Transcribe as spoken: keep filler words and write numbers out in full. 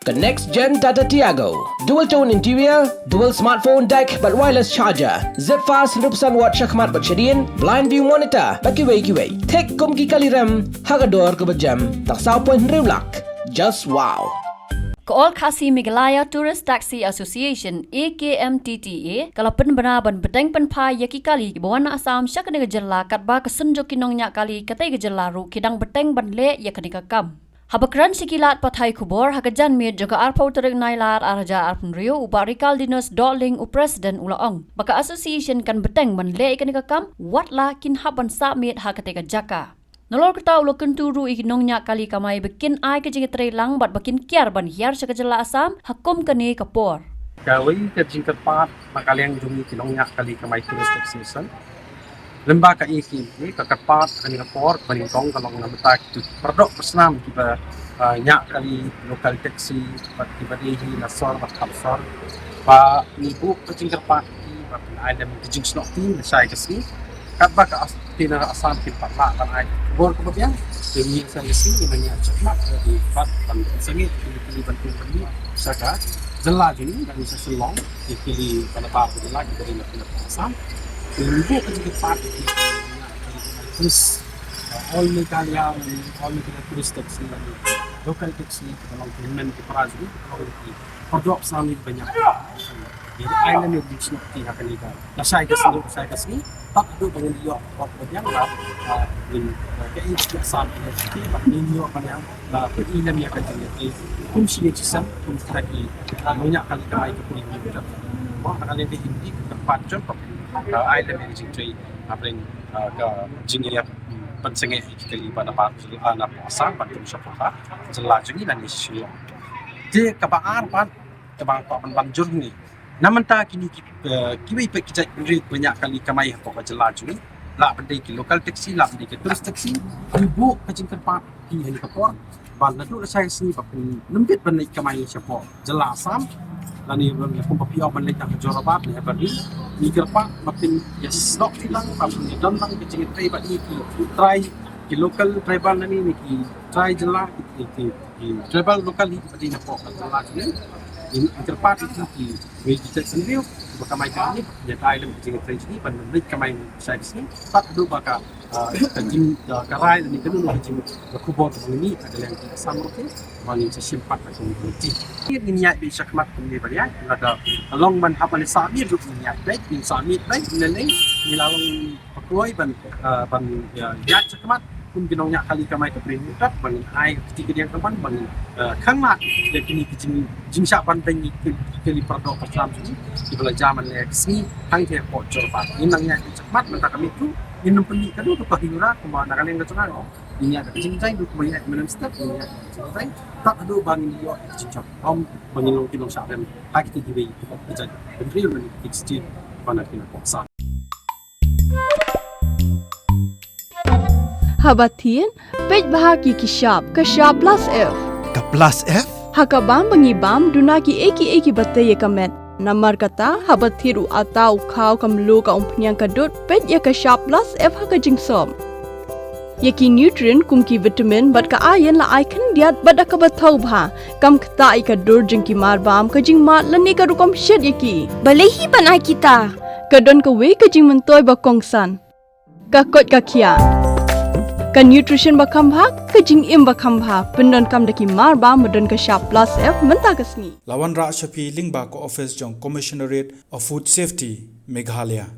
Ka next gen Tata Tiago. Dual tone interior, dual smartphone deck bad wireless charger. Zip fast hynriew percent watt shakhmat bad shadien, blind view monitor bad kiwei kiwei. Thik kum ki kali rem ha ka dor kaba jem tang saw point hynriew lak. Just wow. Ka All Khasi Meghalaya Tourist Taxi Association, A K M T T A, ka la pynbna ban bteng pynphai ïa ki kali kiba wan na Assam sha kane ka jylla, katba ka synjuk ki nongñiah kali katei ka jylla ruh ki dang bteng ban leh ïa kane ka kam. Haba kren sha ki lad pathai khubor ha ka janmiet jong ka arphew tarik Nailar arhajar arphew hynriew, u Bah Rikaldinus Dohling, u President, u la ong ba ka association kan bteng ban leh ïa kane ka kam wat la kin hap ban sah miet ha katei ka jaka. Nalor kata u la kyntu ruh ïa ki nongñiah kali kamai ba kin ai ka jingïatreilang bad ba kin kiar ban hiar sha ka jylla Assam ha kum kane ka por. Kawei ka jingkyrpad na ka liang jong ngi ki nongñiah kali kamai Tourist Association. Lyngba ka A K M T T A ka kyrpad ha kane ka por ba nyngkong ka long na bynta ki paralok parsnam kiba, ah, ñiah kali local taxi bad kiba dei hi na sor bad kham sor, ba ngi buh ka jingkyrpad ïa ki ba phin ai lem ka jingsnoh ïa ki lashai ka sngi. Katba ka As-, ki na Assam kin pat lah ban ai khubor kaba biang, te ngi sa ïa sngi ngi nang ïa chakmat ïa ki pat ban sangeh ïa ki ban pynmih sha ka jylla jong ngi, ban sa Shillong ïa ki li ban bar ka jylla kiba dei na Assam. Te ngi buh ka jingkyrpad ïa ki, ïa ki tourist, uh, all Meghalaya, all Meghalaya tourist taxi, local taxi, ki ba long ki hynmen ki para jong ngi, ki ba long ki paralok parsnam kiba ñiah. Ngi ai lem ïa ka jingsnoh ïa ki ha kane ka lashai ka sngi, lashai ka sngi. Tad haduh ba ngin ïoh khubor ba biang ba, ah, ngin, ah, ka i ka Assam ki ba ngin ïoh ba biang ba ka i lem ïa ka jingïatreilang kum shi ïing shi sem kum kita ki, ah, nongñiah kali kamai ka puri ni ka. Ba ka leng ka i ka kyrpad jong ka, ah, ai lem ïa ka jingtrei, ah, ba, ah, ka jingïa pynsangeh ïa ki kali ba na bar, ah, na Assam ban kum sha ka jylla jong ngi na ni Shillong. Te kaba ar pat, kaba kwah ban ban jur ngi. Na mynta kine ki, eh, kiwei pat ki jait bynriew ba ñiah kali kamai hapoh ka jylla jong ngi, lah ban dei ki local taxi, lah ban dei ki tourist taxi, ngi buh ka jingkyrpad ïa ki ha kane ka por ba naduh lashai sngi ba phin leit ban leit kamai shapoh jylla Assam. Lane ba kum ba phi ong ban leit na ka Jorabat ne Evergreen, ngi kyrpad ba phin ïa snoh lang, ba phin ïa don lang ka jingïatrei bad ngi ki trai, ki local tribal lane ki trai jylla, ki, ki, ki tribal local hi ba dei napoh ka jylla jong ngi. Ngi kyrpad ïa ki, ki wei ki jait bynriew ba kamai kamai, ïa ka ai lem ka jingïatrei jong ngi ban leit kamai lashai sngi. Tad haduh ba ka, ah, ka jing, ka, ka rai lane ka, ka jing, ka khubor ka ngi ka liang ka Assam ruh ba ngin sa shim pat ka community. Ngin ïaid beit shakhmat kumne ba ïaid, lada ka long ban hap ban sah miet ruh ngin ïaid beit, ngin sah miet beit, ne ne, ngi la long ba kloi ban, ah, ban, ïa, ïaid shakhmat kum ki nongñiah kali kamai ka pyrthei mynta, ban ai kti kadiang ka ban, ban, ah, khang lad ïa kine ki jing, jingshah ban beiñ ïa ki, ki kali paralok parsnam jong ngi kiba la jam ne ka sngi hangtei hapoh Jorabat. Ngin nang ïaid shakhmat mynta ka miet ruh, ngin nym pynmih kano kano ka hingra kumba na ka liang ka jong nga. Ngin ïaid ka jingjia ruh kumba ïaid mynne mynstep, ngin ïaid ka jingjia tad haduh ba ngin ïoh ka jingjop. Ym ba ngin long ki nongshah rem ha kito kiwei ki jait bynriew lane ki state ba na kine ki Assam. Haba thied, peit bha ïa ki shap, ka shap plus F. Ka plus F? Ha ka bam ba ngi bam, duna kiei kiei kiba tei ïa ka met. Namar kata, haba thied u atta, u khaw, ka mluh, ka umphniang, ka dud, peit ïa ka shap plus F ha ka jingsop. Ïa ki nutrient kum ki vitamin bad ka iron la ai khyndiat bad da kaba thaw bha. Kam ktah ïa ka dur jong ki marbam, ka jingmad lane ka rukom shet ïa ki. Balei hi ban ai kita? Ka don kawei ka jingmyntoi ba kongsan. Ka koit ka khiah. Ka nutrition ba kham bha, ka jingim ba kham bha. Pyndonkam da ki marbam ba don ka shap plus F mynta ka sngi. La wanrah sha phi lyngba ka office jong Commissionerate of Food Safety, Meghalaya.